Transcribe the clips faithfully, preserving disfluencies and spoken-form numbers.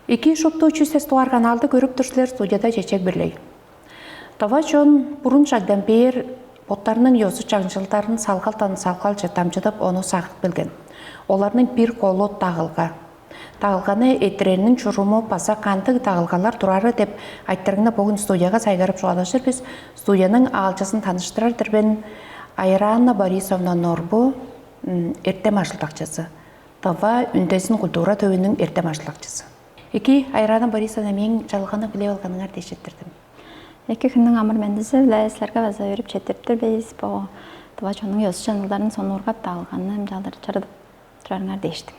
Эки шупту чүс эс дугаар каналды көрүп тур силер, студияда Чечек Бирлей. Тыва чон бурун чагдан бээр боттарының ёзу чаңчылдарын салгалдан салгалче дамчыдып, ону сагып келген. Оларның бир колу дагылга. Дагылганы эттирерниң чуруму база кандыг дагылгалар турары деп айтырыңны бүгүн студияга сайгарып чугаалажыр бис. Студияның аалчызын таныштырар-дыр мен. Айрана Борисовна Норбу, эртем ажылдакчызы, Тыва үндезин культура төвүнүң эртем ажылдакчызы. Эки, Айрана Борисовна, мээң чалганы билип алганыңар дээш четтирдим. Эки хүннүң амыр-мендизи-биле силерге база өөрүп четтирип тур бис. Бо Тыва чоннуң ёзу-чаңчылдарын сонуургап дагылганы ынчалдыр чырыдып турарыңар дээштим.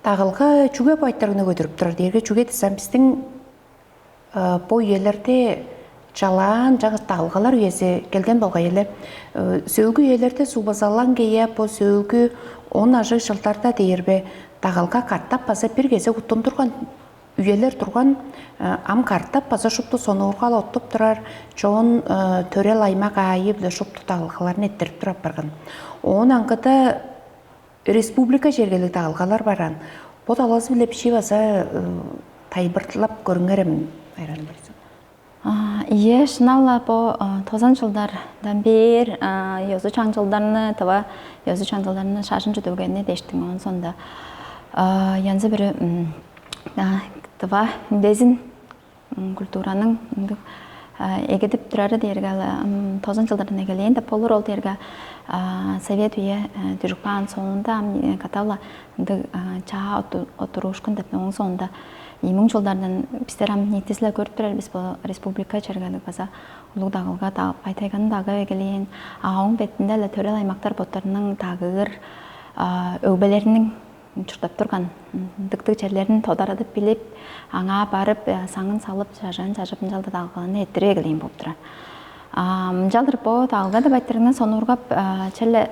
Дагылга чүге бо айтырыгны көдүрүп турар дээрге, чүге десем, бистиң бо үелерде чалаан чаңгыс дагылгалар үези келген болгай эле. Сөөлгү үелерде суг базалаң кыя, бо сөөлгү он ажыг чылдарда дээрбе, дагылга катап база бир кезек уттундурган үелер турган. Ам катап база шупту сонуургал оттуп турар, чон төрел аймак аайы-биле шупту дагылгаларын эрттирип тур апарган. Оон аңгыда республика чергелиг дагылгалар бараан. Бо талазы-биле бичии база тайылбырлап көрүңерем, Айран Борисовна. Ийе, шынап-ла бо тозан чылдардан бээр ёзу чаңчылдарны, тыва ёзу чаңчылдарны шажын чүдүлгени дээштиң, оон соонда янзы бир тыва үндезин культураның ындыг эгидип турары дээрге, тозан чылдардан эгелээн деп болур ол дээрге. Совет үе дүжүп каан соонда ам катап-ла ындыг чаа отуруушкун деп, ооң соонда ийи муң чылдардан бистер ам ниитизи-ле көрүп турар бис, бо республика чергелиг база улуг дагылга, Бай-Тайганы дагып эгелээн. А ооң бетинде-ле төрел аймактар боттарының дагыыр өгбелериниң чурттап турган ындыктыг черлерин тодарадып билип, аңаа барып, саңын салып, чажаан чажып, ынчалдыр дагылгаларны эрттирип эгелээн болуп турар. Ынчалдыр бо дагылга деп айтырыгны сонуургап, черле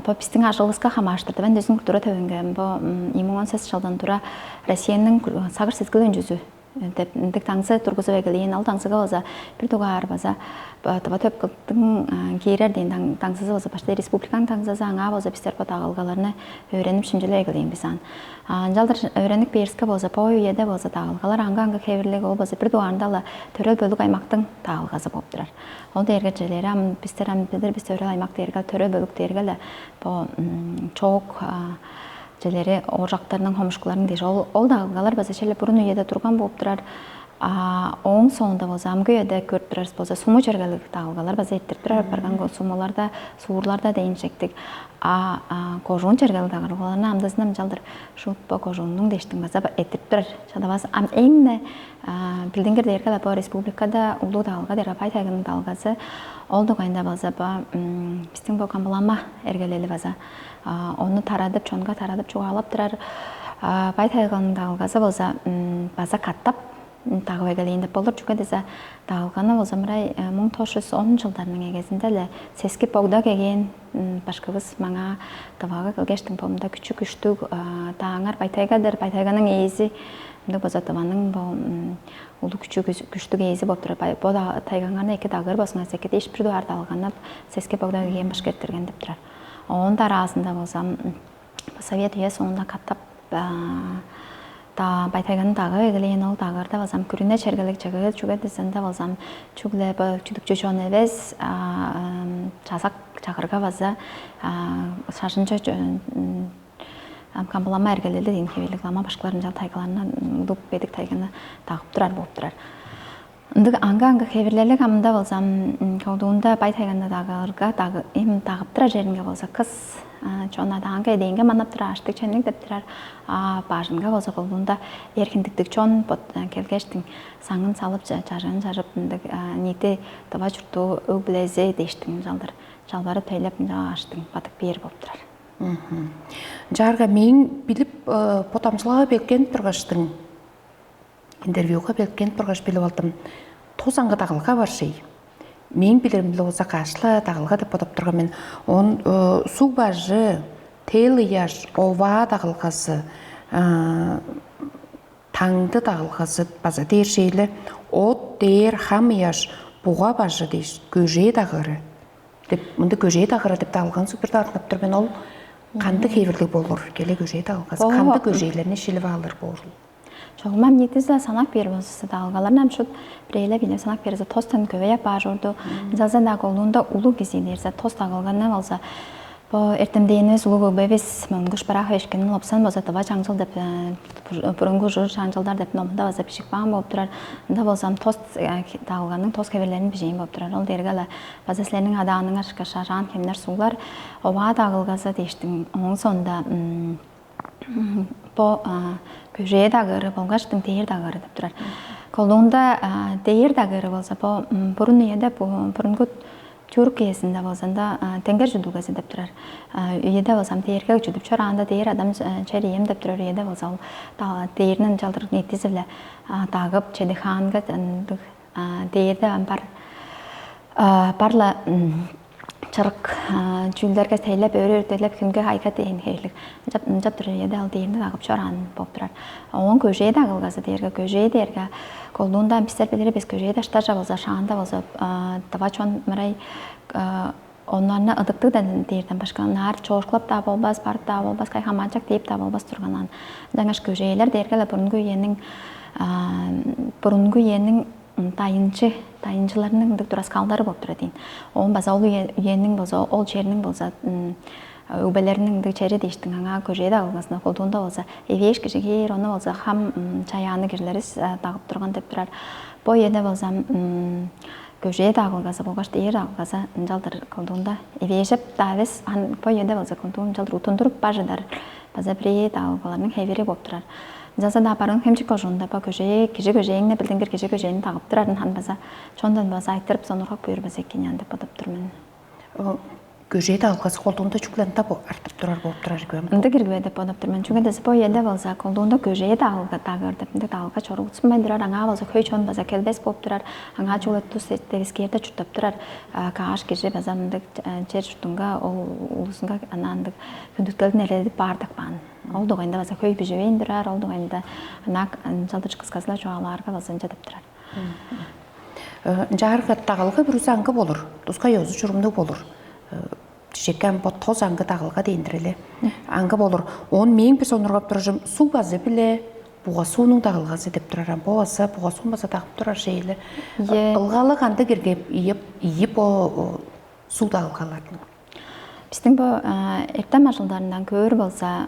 бо бистиң ажылывыска хамаарыштыр-даа, мен дөзүн культура төвүнге бо ийи муң он сес чылдан тура Россияның сагыш-сеткил өнчүзү деп ындыг таңзы тургузуп эгелээн. Ол таңзыга болза бир дугаар база тыва төп кылдың киирер дээн таңзызы болза баштай республиканың таңзызы, аңаа болза бистер бо дагылгаларны өөренип шимчилеп эгелээн бис аан. Ынчалдыр өөренип бээриске болза, бо үеде болза дагылгалар аңгы-аңгы хевирлиг, ол болза бир дугаарында-ла төрел бөлүк аймактың дагылгазы болуп турар. Ол дээрге чүлери ам бистер ам билир бис, төрел аймак дээрге, төрел бөлүк дээрге-ле бо чоок чүлери ооржактарның, хомушкуларның дээш, ол ол дагылгалар база черле бурун үеде турган болуп турар. А ооң соонда болза амгы үеде көрүп турар болза суму чергелиг дагылгалар база эрттирип турар апарган, сумуларда, суурларда дээн чектиг. А кожуун чергелиг дагылгаларны амдызын ынчалдыр шуут бо кожууннуң дээштиң база эрттирип турар чадавас. Ам эң-не билдингир дээрге-ле бо республикада улуг дагылга дээрге Бай-Тайганың дагылгазы. Ол дугайында болза бо бистиң бо камбылама эргелели база ону тарадып, чонга тарадып чугаалап турар. Бай-Тайганың дагылгазы болза база катап дагып эгелээн деп болур. Чүге дизе дагылганы болза мырай муң тос чүс он чылдарның эгезинде-ле Сески Богда кегээн башкывыс маңаа Тывага келгештиң, бо мында күчү күштүг, даа аңар Бай-Тайга-дыр, Бай-Тайганың ээзи, мындыг болза Тываның бо улуг күчү күш- күштүг ээзи болуп турар. Бай- Бо да тайгаңарны эки дагыыр болзуңарза эки дээш, бир дугаар дагылганы Сески Богда кегээн башкы эрттерген деп турар. Оон дараазында болза Совет үе соонда катап да Бай-Тайганы дагып эгелээн. Ол дагыырда базам күрүне чергелиг чыгыы, чүге дезенде базам чүгле бо чүдүкчү чон эвес, чазак чагырга база шажынча камбылама эргелели дээн хевирлиг лама башкылар ынчал тайгаларны, улуг бедик тайганы дагып турар болуп турар. Ындыг аңгы-аңгы хевирлелиг амында болзам, колдуунда Бай-Тайганы дагыырга дагы эм дагып турар черинге болза кыс чон адаанга эдээнге манап турар аштыг чемниг деп турар. А бажынга болза колдуунда эр хиндиктиг чон келгештиң саңын салып, чажыын чажып, ындыг ниити дыва чурттуу өг-бүлези дээштиң ынчалдыр чалбарып тейлеп ынчааштың бадып бээр болуп турар. Чаарга мээң билип, бо дамчылага белкен тургаштың, интервьюга белкен тургаш билип алдым. Тос аңгы дагылга бар шей. Мээң билирим-биле болза каш-ла дагылга деп бодап турган мен. Он суг бажы, тел ыяш, оваа дагылгасы, таңды дагылгасы база дээр шейле, от дээр, хам ыяш, буга бажы дээш, көжээ дагыры деп, мында көжээ дагыры деп дагылган суг бир дагырнап тур мен. Ол Кандыг хевирлиг болур келе көжээ дагылгазы? Кандыг көжээлерни шилип алыр боорул? Чогумам ниитизи-даа санап бээр болзувусса, дагылгаларны ам шут бирээлеп ийин санап бээрзе, тостан көвей апаар чорду. Ынчалза-даа колдуунда улуг кизи дээрзе, тос дагылганы болза, бо эртемденивис улуг өгбевис Монгуш Бараховичкин лопсан болза, дыва чаңчыл деп, бурунку ужур чаңчылдар деп номунда база бижип каан болуп турар. Ында болза ам тос дагылганың тос хевирлерин бижээн болуп турар. Ол дээрге-ле база силерниң адааныңар ышкаш ажаан хемнер суглар оваа дагылгазы дээштиң. Ооң соонда бо көжээ дагыыры болгаштың дээр дагыыры деп турар. Колдуунда дээр дагыыры болза, бо бурун үеде, бурунгу тюрк үезинде болза, ында тенгер чудугазы деп турар. Үеде болза ам дээрге чудуп чораанда, дээр адам чер ием деп турар үеде болза, ол дээрни ынчалдыр ниитизи-биле дагып, чедихаанга ындыг дээрде ам бар, бар-ла чырык чүүлдерге тейлеп, өрү өртелеп, хүнге хайга дээн хевирлиг. Ынчап ынчап турар үеде ол дээрни дагып чораан болуп турар. Оон көжээ дагылгазы дээрге, көжээ дээрге колдуунда бистер билир бис, көжээ даштарже болза, шаанда болза, дыва чон мырай оннарны ыдыктыг дээрден башка ынаар чоошкулап-даа болбас, барып-даа болбас, кай хамаанчак дээп-даа болбас турганнаан. Ынчангаш көжээлер дээрге-ле бурунгу үениң бурунгу үениң дайынчы дайынчыларның ындыг тураскаалдары болуп турар дейн. Оон база ол үениң болза, ол черниң болза, үбелериниң ындыг чери дээштиң, аңаа көжээ дагылгазына колдуунда болза эвээш кижи кээр, ону болза хам чаяаны кижилерис дагып турган деп турар. Бо үеде болза көжээ дагылгазы болгаш дээр дагылгазы ынчалдыр колдуунда эвээжеп-даа эвес, ан бо үеде болза колдуун ынчалдыр утундуруп бажыдар база бирээ дагылгаларның хевири болуп турар. Ынчалза-даа барыын хемчик кожуунда ба көжээ кижи көжээңне билдингир кижи көжээни дагып турарын хан база чондан база айтырып сонургап буйрбаза экен деп бодоп тур мен. Көжээ дагылгазы колдуунда чүгле ында артып турар болуп турар ийгем. Ында киргиве деп бодоп тур мен. Чүге десе бо эде болза колдуунда көжээ дагылга дагыр деп ында дагылга чорулсунмайн турар, аңаа болза хөй чон база келбес болуп турар. Аңаа чүгле тус девискээрде чурттап турар кааш кижи база мындыг чер чуртунга ол улузунга ана ындыг хүндүткелдин эледип баардык баан. Ол дугайында база хөй биживейн турар, ол дугайында ынак ынчалдыр кыскасыла чугаалаарга база ынча деп турар. Ынчаарга дагылга бүрүзү аңгы болур, тускай ёзу чурумнуг болур. Чижекке ам бо тоз аңгы дагылга дээн-дир эле. Аңгы болур. Оон мээң бир сонургап турарым суг базы биле буга суунуң дагылгазы деп турар ам. Бо база буга суун база дагып турар шейле. Ылгалы кандыг иргеп ийип ийип бо суг дагылгаларның. Биздиң бо эртем ажылдарындан көөр болза,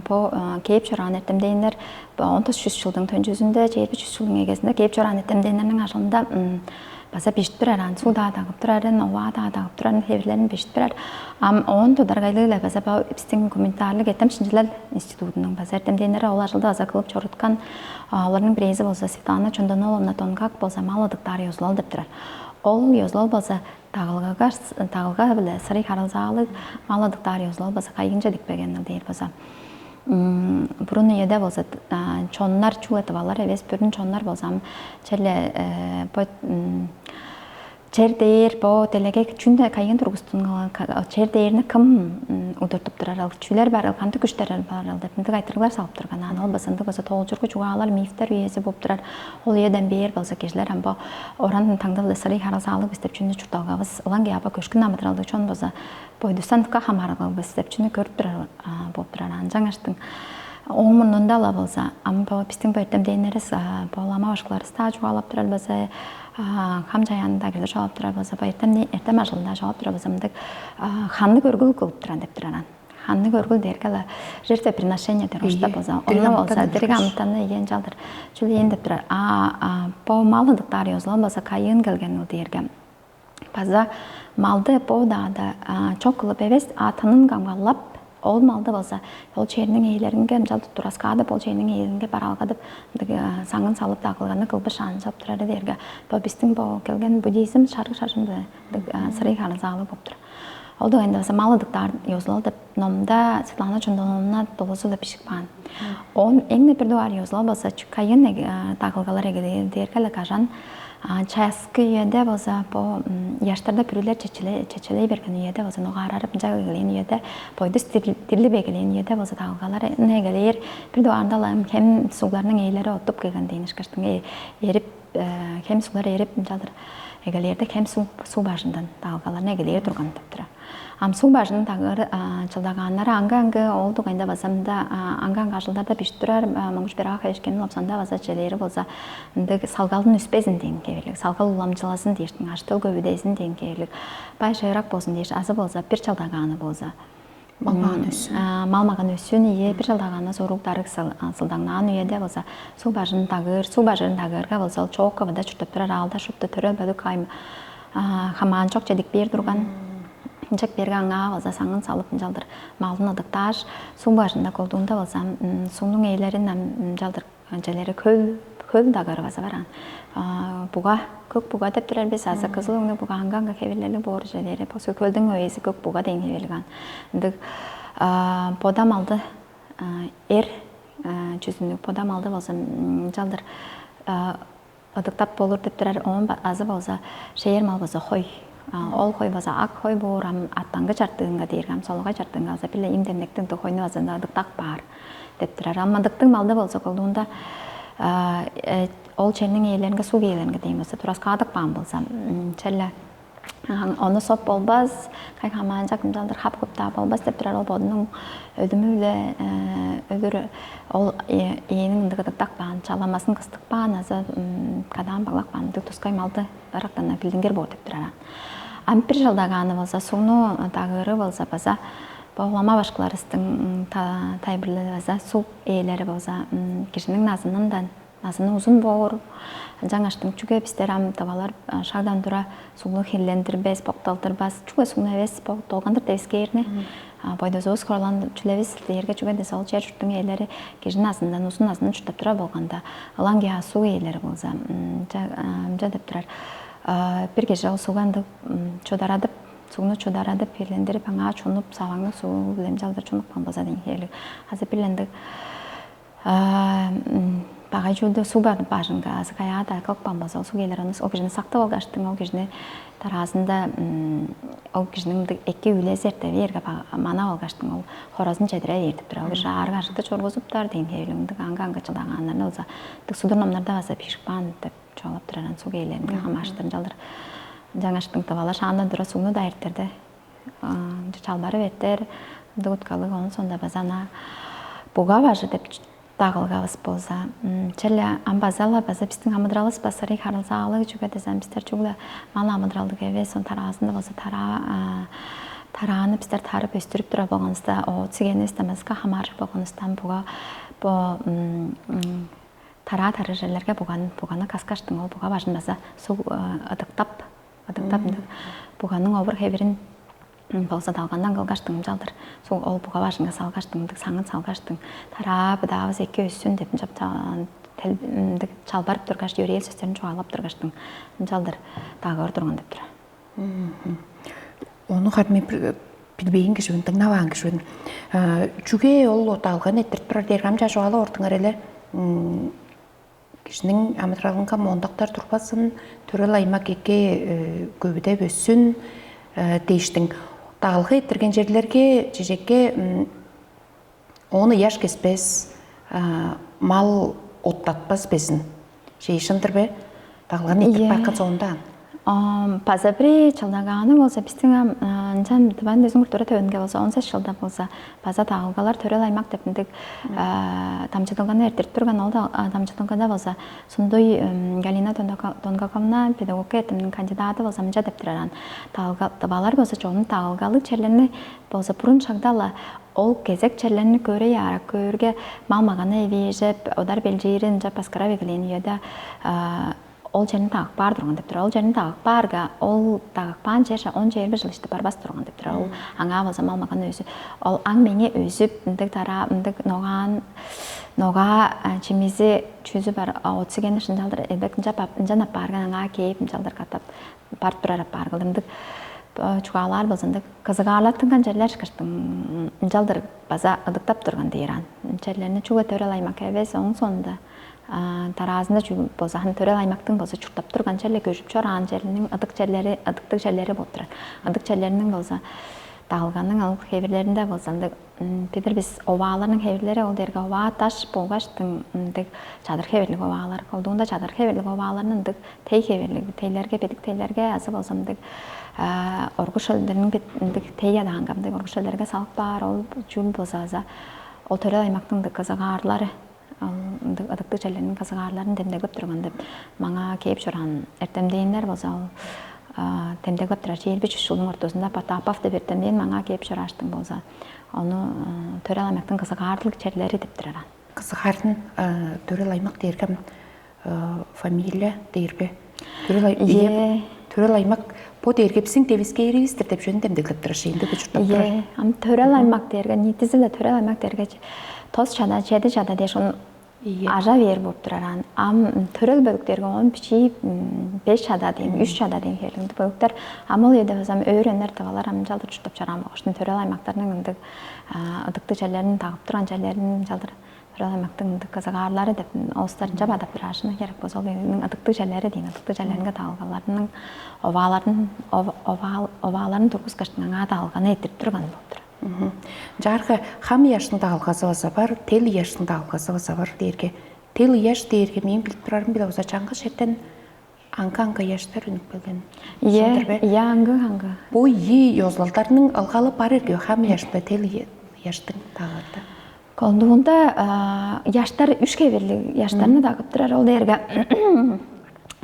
бо кээп чораан эртемдейнер бо он тос чүс жылдың төнчүзүндө, чээрби чүс жылдың эгезинде кээп чораан эртемдейнерниң ажылында база бижип турар, ан суу-даа дагып турарын, оваа-даа дагып турарын хевирлерин бижип турар. Ам оон тодаргайлыыла база бо биздиң гуманитарлык эртем шинчилел институтунуң база эртемдейнери ол ажылды база кылып чоруткан. Оларның бирээзи болза Светлана Чондоновна Донгак болза мал ыдыктаар ёзулал деп турар. Ол ёзулал болза дагылгага дагылга-биле сырый харылзаалыг мал ыдыктаар ёзулал база кайгынче дикпегенил дээр база. Бурун үеде болза чоннар чүгле тывалар эвес, бүрүн чоннар болзам черле бо чер дээр бо делеге чүнде кайгын тургустунган чер дээрни кым удуртуп турар ал, чүлер бар ал, кандыг күштер бар ал деп ындыг айтырыглар салып турган. Аны ол база ындыг база тоолчургу чугаалар, мифтер үези болуп турар. Ол үеден бээр болза кижилер ам бо оран таңдывылы сырый харылзаалыг бис деп чүнү чуртталгавыс ылаң кияба көшкүн амыдыралдыг чон болза бойдустаныкка хамаарылгал бис деп чүнү көрүп турар болуп турар. Анчаңаштың ооң мурнунда-ла болза ам бо биздиң бо эртемдейнерис бо лама башкыларыс-даа чугаалап турар болза, хам чаяанында кижилер чугаалап турар болза, бо эртем эртем ажылында чугаалап турар болза мындыг ханны көргүл кылып турар деп турар ан. Ханны көргүл дээрге-ла жертвоприношение дээр ошта болза, ону болза дириг амытаны иен чалдыр чүлээн деп турар. А бо мал ыдыктаар ёзулал болза кайыын келген ол дээрге база малды бо-даада чок кылып эвес, а тынын камгалап, ол малды болза ол черниң ээлеринге ынчалдыр тураскаадып, ол черниң ээлеринге бараалгадып, саңын салып-даа кылганы кылбышаан чап турары дээрге бо биздиң бо келген буддизм шарыг шажынды сырый харылзаалыг болуп тур. Ол дугайында база мал ыдыктаар ёзулал деп номда Светлана Чондоновна долузу-ла бижип каан. Оон эң-не бир дугаар ёзулал база кайын дагылгалар эгелээр дээрге-ле кажан часкы үеде база бо яштарда бүрүлер чечелей берген үеде база ногаарарып ынча эгелээн үеде бойдус дирлип эгелээн үеде база дагылгалар эгелээр. Бир дугаарында-ла хем сугларның ээлери оттуп келген дейн ышкаштың эрип хем суглар эрип ынчалдыр эгелээрде хем суу бажындан дагылгаларны эгелээр турган деп турар. Ам суг бажының дагыр чылдагааннары аңгы-аңгы ол дугайында база мында аңгы-аңгы ажылдарда бижип турар. Монгуш Берак эшкенин лопсанда база челери болза ындыг салгалдын үспезин дээн хевирлиг, салгал уламчылазын дээштиң, аштыл көбүдезин дээн хевирлиг, бай шыырак болзун дээш азы болза бир чылдагааны болза Малмаган өссүн. Малмаган өссүн ийе бир чылдагааны сорук дарыг сылдаңнаан үеде болза суг бажын дагыыр, суг бажырын дагыырга болза ол чоокка бада чуртуп турар аалда шупту төрел бөлүк хамаан чок чедик бээр турган. Ынчак берге аңаа база саңын салып ынчалдыр малдын ыдыктааш, суг бажында колдуунда база сугнуң ээлерин ынчалдыр ынчалери хөл хөл дагары база бараан. Буга көк буга деп турар бис азы кызыл өңнү буга аңга-аңга хевирлелиг боор ужелери босу хөлдүң өйези көк буга деген хевирлиг аан. Ындыг бода малды эр чүзүнүг бода малды болза ынчалдыр ыдыктап болур деп турар. Оон азы болза шээр мал болза хой. Ол хой база ак хой боор ам аттангы чартыынга дээрге ам солагай чартыынга база биле им демнектиг хойну база ыдыктак баар деп турар. Ам ыдыктыг малды болза колдуунда ол черниң ээлеринге суг ээлеринге дейм болза тураскаадык баан болза черле ону соп болбас, кай хамаанчак ынчалдыр хап куптаа болбас деп турар ол бодунуң өлүмү-биле өлүр ол ээниң ындыг ыдыктак баан, чаламазын кыстык баан азы кадаан баглак баан ындыг тускай малды ырактан билдингер боор деп турар. Ам бир чылдагааны болза сугну дагыыры болза база бо улама башкыларыстың тайбырлы база суг ээлери болза кижиниң назынындан назыны узун боор. Ынчангаштың чүге бистер ам тывалар шагдан тура сугну хирлендирбес, бокталдырбас, чүге сугну эвес долгандыр девискээрни бойдузувус коралан чүлевис дээрге чүге десе ол чер чурттуң ээлери кижи назындан узун назынын чурттап турар болганда ылаң кия суг ээлери болза ынча деп турар. Бир кижи ол сугу ындыг чударадып, сугну чударадып, хирлендирип, аңаа чунуп, саваңныг сугу билем чалдыр чунупкан болза деген хевирлиг. Азы бир ындыг багай чүүлдү суг бажынга азы каяа-даа кылыпкан болза ол суг ээлер ону ол кижини сактып алгаштың ол кижини дараазында ол кижиниң мындыг эки үлези эрте бээрге манап алгаштың ол хоразын чедире бээр деп тур. Ол кижи аарыг ажыгды чоргузуптар деген хевирлиг мындыг аңгы аңгы чылдагааннарны болза мындыг судур номнарда база бижип каан деп чугаалап турар ан суг ээлеринге хамааштыр ынчалдыр. Ынчангаштың тывалар шаандан тура сугну дайырттерде чалбарып эртер. Ындыг уткалыг оон соонда база ана буга бажы деп дагылгавыс болза, черле ам база-ла база бистиң амыдыралывыс база сырый харылзаалыг чүге дезем бистер чүгле мал амыдыралдыг эвес, оон тараазында болза тараа тарааны бистер тарып өстүрүп турар болгонувуста, оът сигенивистен база хамааржыр болгонувустан буга бо тараа тарыжырларга буган буганы каскаштың ол буга бажын база суг ыдыктап ыдыктап ындыг буганың овур хевирин болза далгандан кылгаштың ынчалдыр суг ол буга бажынга салгаштың ындыг саңын салгаштың тараа быдаавыс эки өссүн деп ынчап ындыг чалбарып тургаш, йөрээл сөстерин чугаалап тургаштың ынчалдыр дагыыр турган деп тур. Ону харын мен билбээн кижибин, дыңнаваан кижибин. Чүге ол отталган эртирип турар дээрге ам чажып ала ортуңар эле кижиниң амыдыралынга мондактар турбазын, төрел аймак эки көбүдеп өссүн дээштиң. Дагылга эртирген черлерге чижекке ону ыяш кеспес, мал оттатпас безин. Чей шын-дыр бе? Дагылганы эттип каапкан соондаан. База бир чылдагааны болза бистиң ам ынчан дыван безин культура төвүнге болза он сес чылда болза база дагылгалар төрел аймак деп ындыг дамчыдылганы эртирип турган. Ол дамчыдылгада болза сундуй Галина Донгаковна педагогка этимниң кандидаты болза мынча деп турар ан. Дагылга дывалар болза чонун дагылгалыг черлерни болза бурун шагда-ла ол кезек черлерни көрей аарак көөрге мал маганы эвиижеп одар белчиири ынча паскырап эгелээн үеде ол черни дагып баар турган деп турар. Ол черни дагып баарга ол дагып баан черже он чээрби жыл ишти барбас турган деп турар. Ол аңаа болза мал маганы өзү ол аң меңе өзүп ындыг тараа ындыг ногаан ногаа чимизи чүүзү бар отсигени шынчалдыр элбек ынча ынчан аппаарган аңаа кээп ынчалдыр катап барып турар аппаар кылдыр ындыг чугаалаар болза ындыг кызыгаарлаттынган черлер ышкаштың ынчалдыр база ыдыктап турган дээр аан. Черлерни чүгле төрел аймак эвес, ооң соонда дараазында чүл болза хан төрел аймактың болза чурттап турган черле көжүп чораан черниң ыдык черлери ыдыктыг черлери болуп турар. Ыдык черлериниң болза Алганның ол хевирлеринде болза ындыг, бир бис овааларның хевирлери ол дээрге оваа даш болгаштың ындыг чадыр хевирлиг оваалар. Колдуунда чадыр хевирлиг овааларны ындыг тей хевирлиг, тейлерге, бедик тейлерге азы болза ындыг оргу шөлдерниң ындыг тей адаанга ындыг оргу шөлдерге салып баар ол чүүл болза аза ол төрел аймактың ындыг кызыгаарлары, ол ындыг ыдыктыг черлерниң кызыгаарларын демдеглеп турган деп маңаа кээп чораан эртемдээннер болза ол демдеглеп турар. Чээрби чүс чылдың ортузунда Потапов деп эртемдээн маңаа кээп чорааштың болза ону төрел аймактың кызыгаарлыг черлери деп турар. Кызыгаарын төрел аймак дээрге фамилия дээр бе? Төрел ай- Ийе. Төрел аймак бо дээрге бистиң девискээривис-тир деп чүвени демдеглеп турар шейинде бе чурттап турар. Ам төрел аймак дээрге ниитизи-ле төрел аймак дээрге тос чада, чеди чада дээш ону Ийе. Ажа бээр болуп турар аан. Ам төрел бөлүктерге он бичии беш чада дейм, үч чада дейм херлиңди бөлүктер. Ам ол үеде базам өөренер тывалар ам ынчалдыр чурттап чораан болгаш төрел аймактарның ындыг ыдыктыг черлерин тагып турган черлерин ынчалдыр төрел аймактың ындыг кызыгаарлары деп оостарынча бадап бир ашына керек болза ол үениң ыдыктыг черлери дейн, ыдыктыг черлеринге тагылгаларының овааларын оваал овааларын тургускаштың аңаа тагылганы эртирип турган болуп турар. Чаарга хам ыяштың дагылгазы база бар, тел ыяштың дагылгазы база бар дээрге, тел ыяш дээрге мээң билип турарым биле база чаңгыс черден аңгы-аңгы ыяштар үнүп келген. Ийе, Сондар бе? Ийе, аңгы аңгы. Бу ийи ёзулалдарның ылгалы бар эрге хам ыяшында тел ыяштың дагылгазы. Колдуунда ыяштар үш хевирлиг ыяштарны дагып турар ол дээрге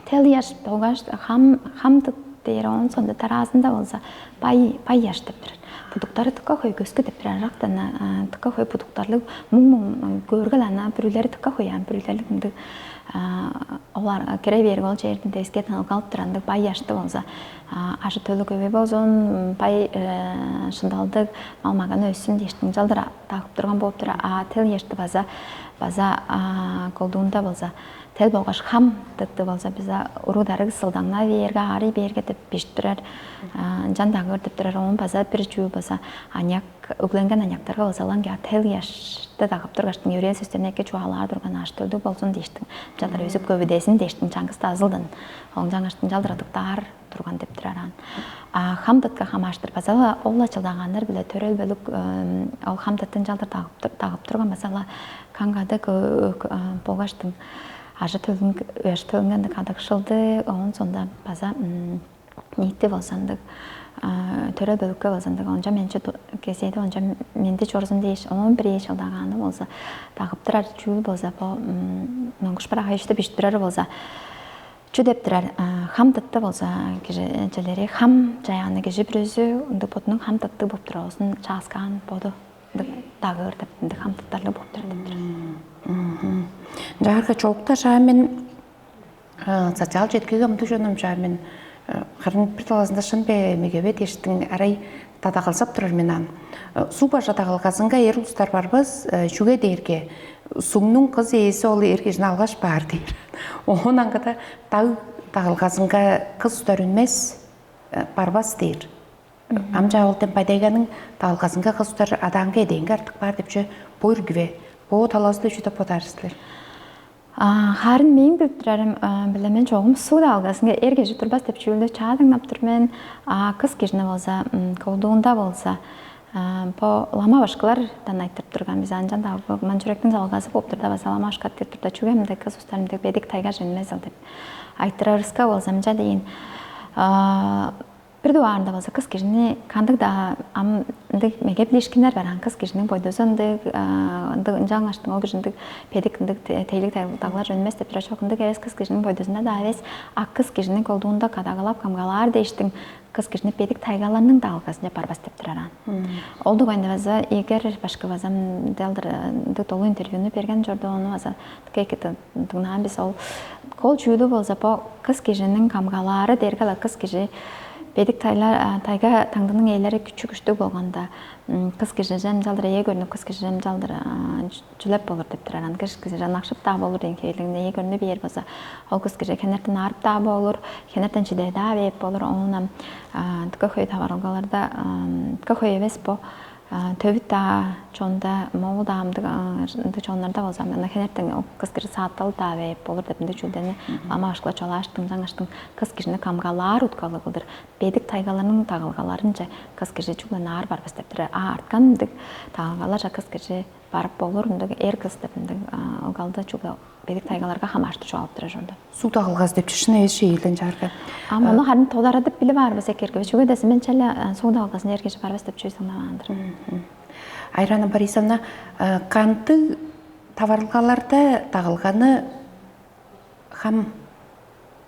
тел ыяш болгаш хам хамдык дээр оон сонда тараазында болза бай бай ыяш деп турар. Будуктары тыка хөй көскү деп турар ырактан тыка хөй будуктарлыг муң муң көөргел ана бүрүлери тыка хөй ан бүрүлерлиг ындыг олар кире берип ол чердин девискетин ылгалып турар ындыг бай ыяшты болза ажы төлү көбөй болзун бай шындалдыг мал маганы өссүн дээштиң чалдыр дагып турган болуп турар. А тел ыяшты база база колдуунда болза тел болгаш хам дытты болза биза уруу дарыг сылдаңнаа бээрге аарый бээрге деп бижип турар. Ынчан дагыыр деп турар оон база бир чүү база аныяк өгленген аныяктарга база ылаң тел ыяшты дагып тургаштың өрээ сөстерин эки чугаалаар турган аш төлдүг болзун дээштиң. Ынчалдыр өзүп көбүдезин дээштиң чаңгыс дазылдын. Оң жаңаштың чалдыр ыдыктаар турган деп турар аан. А хам дытка хамааштыр база ол-ла чылдагааннар биле төрел бөлүк ол хам дыттын чалдыр дагып турган база-ла каңгады болгаш ажы төлүн ыяш төлүнген кадыкшылды оон сонда база ниити болзандыг төрел бөлүкке болзандыг онча менче кезээде онча менди чорзун дээш оон бир ээ чылдагааны болза дагып турар чүүл болза бо ноңгуш бараха ишти бижип турары болза Чү деп турар, хам дытты болза кижи челери хам чаяаны кижи бүрүзү ындыг бодунуң хам дытты болуп туруп оозун чааскаан боду ындыг дагыыр деп ындыг хам дыттарлыг болуп турар деп турар. Ынчаарга чоокта шаа мен социал четкиге ымдыг чонум чаа мен харын бир талазында шын бе мегебе дээштиң арай Дадагылзап турар мен ам. Суг бажа дагылгазынга эр улустар барбас, чүге дээрге сугнуң кыз ээзи ол эр кижини алгаш баар дээр. Оон аңгыда даг дагылгазынга кыз улустар үнмес, барбас дээр. Ам чаа ол дем Бадайганың дагылгазынга кыз улустар адаанга эдээнге артык баар деп чүве бо үргүве, бо талазы деп чүү деп бодаар силер? Харын мээң билип турарым биле мен чогум суг алгазынга эр кижи турбас деп чүүлдү чаа дыңнап тур мен. А кыс кижини болза колдуунда болза бо лама башкылардан айтырып турган биз анчан дагы ман чүректиң залгазы болуп турда база лама башка айтырып турда чүге мындай кыз устар мындай бедик тайгаш үнмезил деп айтырарыска болза мынча дейин. Бир дугаарында болза кыс кижини кандыг-даа ам ындыг меге билишкиннер бар ан кыс кижиниң бойдузу ындыг ындыг ынчангаштың ол кижи ындыг бедик ындыг тейлиг даглар чөнмес деп тура чок ындыг эвес кыс кижиниң бойдузунда-даа эвес а кыс кижиниң колдуунда кадагалап камгалаар дээштиң кыс кижини бедик тайгаларның даалгазынче барбас деп турар аан. Ол дугайында база Игорь башкы база ындыалдыр ындыг долу интервьюну берген чорду ону база дыка эки дыңнаан бис ол кол чүүлү болза бо кыс кижиниң камгалаары дээрге-ла кыс кижи бедик тайга таңдының ээлери күчү күштүг болганда кыс кижи чемчалдыр ээ көрнүп кыс кижи чемчалдыр чүлеп болур деп турар ан кыс кижи ынакшып-даа болур дээн хевирлигинде ээ көрнү бээр болза ол кыс кижи хенертен аарып-даа болур хенертен чидей-даа бээп болур оон ам дыка хөй таварылгаларда дыка хөй эвес бо Төвүт-даа чонда, моол-даа ындыг чоннарда болза, ана хенертен кыс кижи сааттал-даа бээп болур деп ындыг чүүлдени лама башкыла чугаалааштың, чаңгаштың кыс кижини камгалаар уткалыг кылдыр бедик тайгаларның тагылгаларынче кыс кижи чүгле наар барбас деп турар. А арткан ындыг тагылгаларже кыс кижи барып болур, ындыг эр кыс деп ындыг ылгалды чүгле бедик тайгаларга хамаарыштыр чугаалап турар чорду. Суг дагылгазы деп чүшүн эвес шейлден чаарга. А муну харын тодарадып билип аар бис экерге. Чүге десе мен челе суг дагылгазын эргеже барбас деп чүве саңнаваан-дыр. Айрана Борисовна, кандыг таварылгаларда дагылганы хам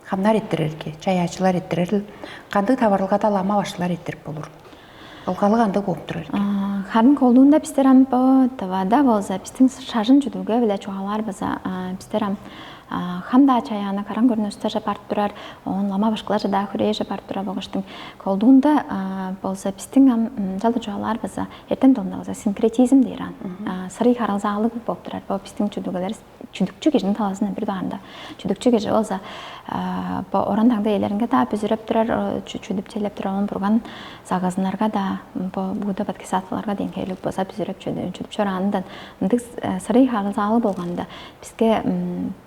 хамнар эрттирерге, чаяачылар эрттирерил, кандыг таварылгада лама башкылар эрттирип болур? Ылгалы кандыг болуп турар? Харын колдуунда бистер ам бо тавада болза, бистиң шажын чүдүлге биле чугаалаар база, бистер ам хам-даа чаяаны караң көрүнүстер же барып турар, оон лама башкылар же даа хүрээже барып турар болгаштың. Колдуунда болза, бистиң ам жалды чугаалаар база, эртем дылында база синкретизм дээр ан. Сырый харылзаалыг болуп турар. Бо бистиң чүдүлгелер чүдүкчү кижиниң талазындан бир даанда. Чүдүкчү кижи болза, бо оран таңда элеринге-даа бүзүреп турар, чүдүп челеп турар, оон бурган сагызыннарга-даа, бо бүгүдө бодхисаттваларга дейн хевлиг база бүзүреп чүдүп чораанындан ындыг сырый харылзаалыг болганда, биске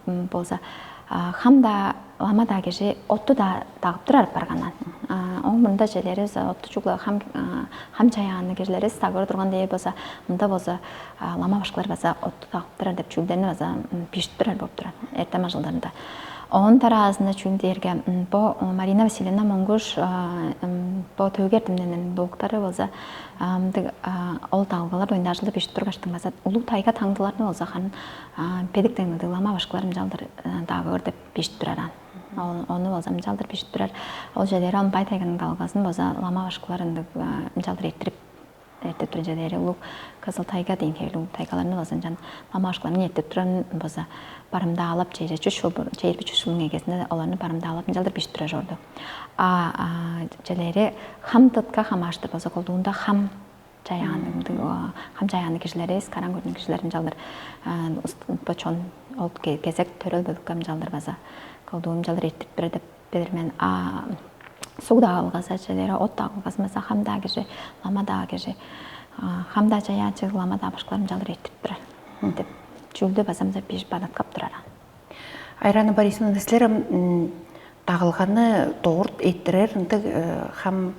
болза хам-даа, лама-даа кижи отту-даа дагып турар апарганнар. Оң мурнунда челери отту чугла хам хам чаяанныг кижилер эс дагып турган дээр болза, мында болза лама башкылар база отту дагып турар деп чүүлдерни база бижип турар болуп турар эртем ажылдарында. Оон тараазында чүүл дээрге бо Марина Васильевна Монгуш, бо төвүг эртемденнерниң доктары болза, мындыг ол дагылгалар оюнда ажылдап бижип тургаштың база улуг тайга таңдыларны болза харын бедик таңдыг лама башкылар ынчалдыр дагыыр деп бижип турар ан. Ону болза ынчалдыр бижип турар. Ол чедери ам бай тайганың далгазын болза лама башкылар ындыг ынчалдыр эрттирип эртип турар чедери улуг Кызыл тайга дейн хевлиг улуг тайгаларны болза ынчан лама башкыларның эртип турарын болза барымдаалап, чейже чүш чейирби чүш чылдың эгезинде оларны барымдаалап ынчалдыр бижип турар чорду. А чедери хам тытка хамааштыр болза колдуунда хам чаяанныг хам чаяанныг кижилер эвес, караң көрдүң кижилер ынчалдыр бо чон ол кезек төрел бөлүккө ынчалдыр база колдуун ынчалдыр эртип турар деп билир мен. А суг дагылгазы, челери от дагылгазы база хам-даа кижи, лама-даа кижи, хам-даа чаяачы, лама-даа башкалар ынчалдыр эртип турар деп чүүлдү база мынча бижип бадаткап турар. Айрана Борисовна, силер дагылганы догурт эрттирер ындыг хам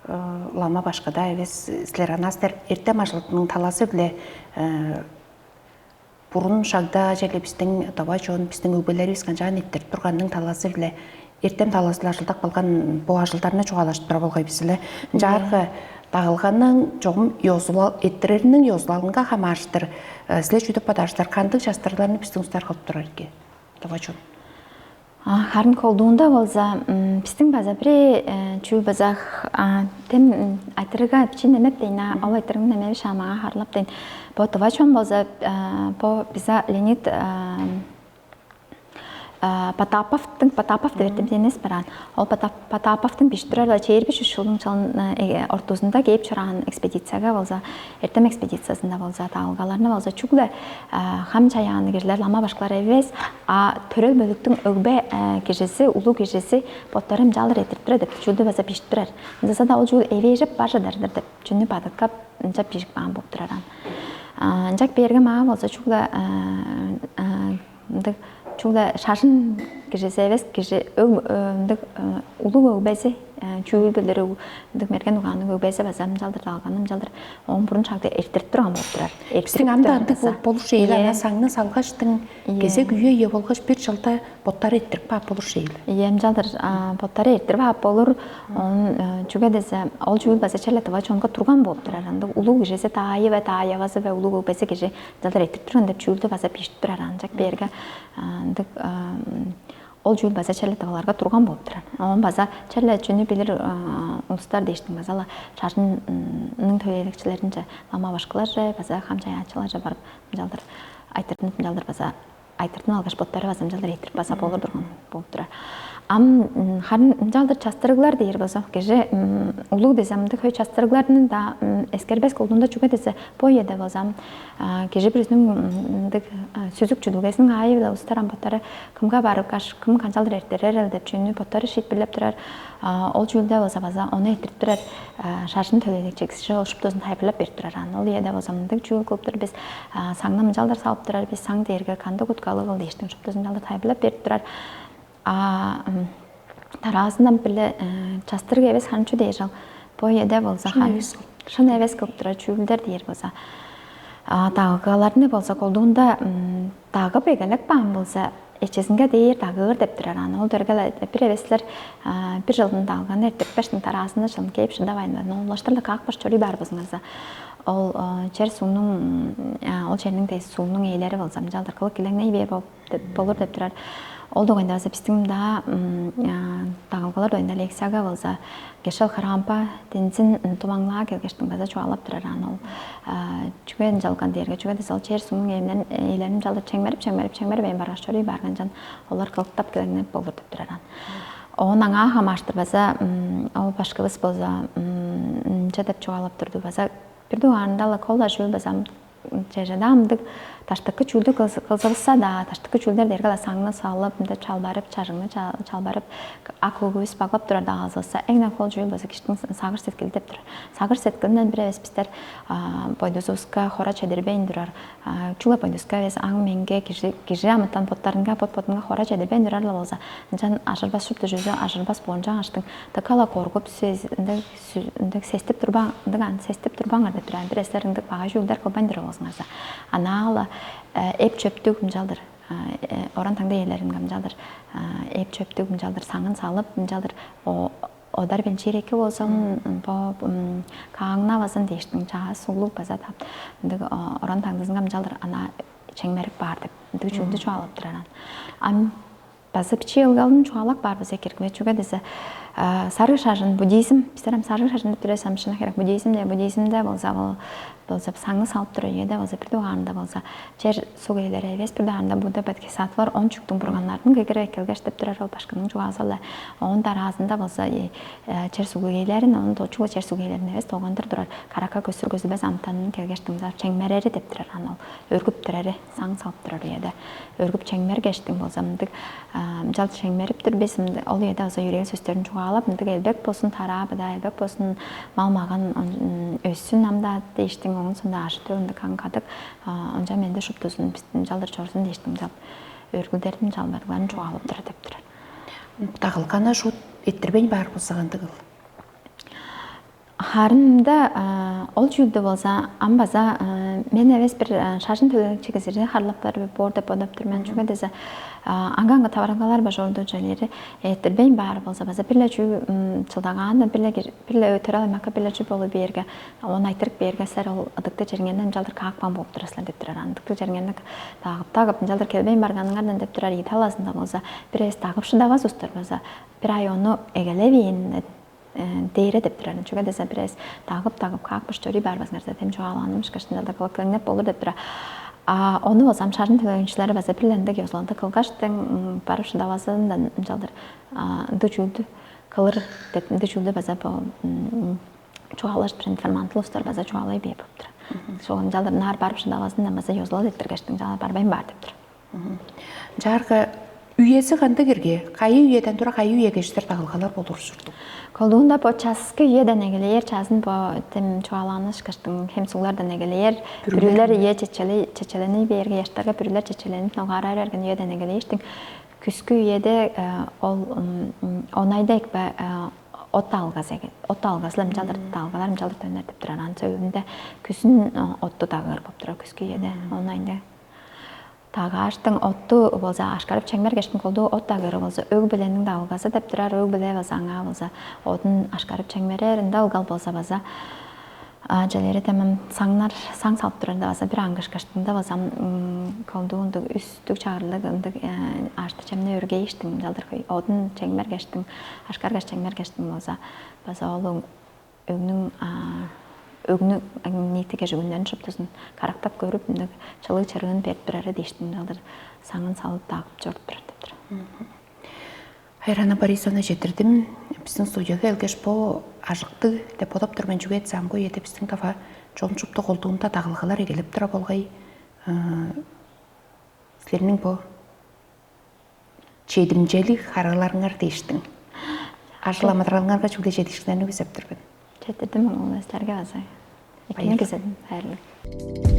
лама башкада эвес, силер ана силер эртем ажылының талазы-биле бурун шагда черле биздин давай чон, биздин өгбелерибиз канчаан эрттирип турганының талазы-биле эртем талазы-биле ажылдап калган бу ажылдарны чугаалашып турар болгай бис эле. Ынчаарга дагылганның чогум ёзулал эрттиреринин ёзулалынга хамаарыштыр силер чүдүп кадаашылар, кандыг частырыгларны биздин устар кылып турар эрге? Давай чон. Харын колдуунда болза, бистиң база бир чүүл база тем айтырыга чин немеп дейн, ол айтырыгны немеви шаамага харлап дейн. Бо тыва чон болза, бо биза Леонид Потаповтың, Потапов деп эртем эмес бараан. Ол Потаповтың биштирер чээрби чүс чылдың чалын ортузунда кээп чораан экспедицияга болза, эртем экспедициясында болза, дагылгаларны болза чүгле хам чаяаны кижилер, лама башкылар эвес, а төрел бөлүктүң өгбе кижиси, улуу кижиси боттары ымчаалдыр эртип турар деп чүүлдү база бижип турар. Ынчалза-даа ол чүүл эвээжеп бар чадар-дыр деп чүнү бадыткап ынча бижип каан болуп турар ан. Ынчак берге маа болза чүгле ындыг чүгле шажын кижиси эвес, кижи өг ындыг улуг өгбези, чүүл билир ындыг мерген угаанныг өгбези база ымчалдыр алган, ымчалдыр оон бурун шагда эртирип турган болуп турар. Биздин ам да ындыг болуп болур шейл, ана саңны салгаштың кезек үе ийе болгаш бир чылда боттары эрттирип каап болур шейл. Ийе, ымчалдыр боттары эрттирип каап болур. Он чүге десе ол чүүл база черле тыва чонго турган болуп турар. Ындыг улуг кижиси даайы бе, даайавазы бе, улуг өгбези кижи ынчалдыр эртип турган деп чүүлдү база бижип турар. Анчак берге ындыг ол чүүл база черле тываларга турган болуп турар. Оон база черле чүнү билир улустар дээштиң база-ла шажынның төлээлекчилеринче, лама башкыларже база хам чаяачыларже барып ынчалдыр айтырдынып ынчалдыр база айтыртын алгаш, боттары база ынчалдыр этирип база болур турган болуп турар. Ам харын ынчалдыр частырыглар дээр болза, кижи улуг дезамдык хөй частырыгларны-даа эскербес колдуунда, чүге десе бо үеде болзам кижи бүрүзүнүң ындыг сүзүк чүдүлгезиниң аайы-биле улустар ам боттары кымга барып каш, кым канчалдыр эртерерил деп чүнү боттары шиитпирлеп турар. Ол чүүлде болза база ону эртирип турар шажын төлээликчи кижи ол шуптузун тайылбырлап берип турар. Аны ол үеде болза мындыг чүүл кылып тур бис, саңны мынчалдыр салып турар бис, саң дээрге кандыг уткалыг ол дээштиң шуптузун мынчалдыр тайылбырлап берип турар. А дараазындан биле частырыг эвес ханчу дээр ал бо үеде болза шын эвес кылып турар чүүлдер дээр болза, дагыгаларны болза колдуунда дагып эгелеп каан болза, эчизинге дээр дагыыр деп турар аны. Ол дергеле бир эвеслер бир жылдың далганы эртип бештиң тараазында чылын кээп шыдавайн улаштырда как баш чорууй баар болзуңарза, ол чер суунуң ол черниң дээзи суунуң ээлери болза мынчалдыр кылык килеңней бээр болуп болур деп турар. Ол дугайында база бистиң мында дагылгалар дугайында лекцияга болза кешел хараампа динзин тумаңлаа келгештиң база чугаалап турар аны. Ол чүге ынчалган дээрге, чүге десе ол чер суунуң ээлерин ынчалдыр чеңмерип чеңмерип чеңмербейн баргаш чорууй баарган чан олар кылыктап килеңнеп болур деп турар аны. Оон аңаа хамааштыр база ол башкывыс болза ынча деп чугаалап турду база. Бир дугаарында-ла кол ажыы база чежеде амдыг даштыкы чүүлдү кылзывысса-даа, даштыкы чүүлдер дээрге-ла саңны салып, мындай чалбарып, чажыңны чалбарып, ак өгүвүс баглап турар-даа кылзывысса, эң-не кол чүүл база киштиң сагыш сеткили деп турар. Сагыш сеткилинден бир эвес бистер бойдузувуска хора чедирбейн турар. Чула бойдуска эвес аң меңге кижи кижи амытан боттарынга бот-бодунга хора чедирбейн турар-ла болза, ынчан ажырбас шупту чүзү ажырбас боончаң аштың дыка-ла коргуп ындыг сестип турбаң ындыг аны сестип турбаңар деп турар. Бир эслер ындыг багай чүүлдер кылбайн туруп болзуңарза, анаала эп чөптүг ынчалдыр, оран таңда ээлерин камчалдыр эп чөптүг ынчалдыр саңын салып ынчалдыр одар белчиир эки болзун, бо кааңнавазын дээштиң чаа суулуг база тап ындыг оран таңдызынга ынчалдыр ана чеңмерип баар деп ындыг чүүлдү чугаалап турар. Ам база бичии ылгалын чугаалап каар бис экиргиве. Чүге дизе сарыг шажын буддизм, бистер ам сарыг шажын деп билебиз, ам шынап керек буддизм деп, буддизмде болза ол болза саңны салып тур, ийеде болза бир дугаарында болза чер суг ээлери эвес, бир дугаарында Будда бодхисаттвалар он чүктүң бурганнарының кегире эккелгеш деп турар ол башкының чугаазы-ла. Оон дараазында болза чер суг ээлерин, оон дочугу чер суг ээлерин эвес долгандыр турар каракка көстүр көзүлбес амтанын келгеш дыңзап чеңмерери деп турар аны ол өргүп турары саң салып турар үеде. Өргүп чеңмер кештиң болза мындыг ынчалдыр чеңмерип тур бис, ол үеде база йөрээли сөстерин чугаалап, мындыг элбек болзун, тараа быдаа элбек болзун, мал-маган өссүн ам-даа дээштиң, оон соонда ажы-төл ындыг каң кадык, ынча менде шуптузун бистиң ынчалдыр чорзун дээштиң ынчал өргүлдерин чалбадыгларын чугаалап турар деп турар. Дагылганы шуут эрттирбейн баар болза кандыгыл? Харында ол чүүлдү болза ам база мен эвес бир шажын төлээликчи кизири харлап барып боор деп бодоп тур мен. Чүге десе аңгы-аңгы таварылгалар бажорду чалери эрттирбейн баар болза база бир-ле чүү чылдагаанда бир-ле бир-ле өтөрал аймакка бир-ле чүү болуп бээрге, оон айтырып бээрге силер ол ыдыкты чериңерден ынчалдыр каапкан болуп турасызлар деп турар. Ындыктыг чериңерни дагып дагып ынчалдыр келбейн барганыңардан деп турар. Ии талазында болза бир эвес дагып шыдавас устар база бир ай ону эгелевээн дээре деп турар. Чүге десе бир эвес дагып дагып каапкаш чорууй баарбазыңарза дем чугаалааным ышкаш ынчалдыр кылык килеңнеп болур деп турар. А ону болза ам шажын төлөөнчүлери база бир ындыг ёзуланды кылгаштың барып шыдавазындан ынчалдыр ындыг чүүлдү кылыр деп ындыг чүүлдү база бо чугаалаштыр информант улустар база чугаалай бээр болуп турар. Шол ынчалдыр ынаар барып шыдавазындан база ёзулал эрттиргештиң ынчалдыр барбайн баар деп турар. Ынчаарга үези кандыг ирге, кайы үеден тура кайы үеге чедир дагылгалар болур ужурлуг? Колдуунда бо часкы үеден эгелээр чазын бо тем чугаалааны ышкаштың хем суглардан эгелээр бүрүлер ие чечелей чечелени бээрге яштарга бүрүлер чечеленип ногаара берген үеден эгелээштиң күскү үеде ол онайда экпе от алгазы экен. От алгазылар ымчалдыр даалгалар ымчалдыр төнер деп турар. Аны сөөлүнде күзүн отту дагыыр болуп турар күскү үеде. Онайда дагааштың отту болза ашкарып чеңмер кештин колдуу от дагыыры болза өг билениң дагылгазы деп турар. Өг биле база аңаа болза одун ашкарып чеңмерер ында ылгал болза база. Челери тамам саңнар саң салып турарда база бир аңгыш каштында база колдуу ындыг үстүк чагырлыг ындыг аашты чемне өргейиштиң ынчалдыр хөй одун чеңмер кештиң ашкар кеш чеңмер кештиң болза база ол өңнүң өгнү ниити кежигүннерин шуптузун карактап көрүп ындыг чылыг чырыын берип турары дээштиң ынчалдыр саңын салып дагып чоруп турар деп тур. Хайрана Борисовна, жетирдим. Биздин студияга келгеш, бо ажыктыг деп бодоп тур мен, чүге дээсе ам көй эде биздин кафе чон чупту колдуунда дагылгалар эгелеп тура болгай. Силерниң бо чедимчелиг харыыларыңар дээштиң, ажыл амыдыралыңарга чүгле чедиишкиннерни күзеп тур мен. Четирдим ону силерге база. Экини күзедим. Хайырлы.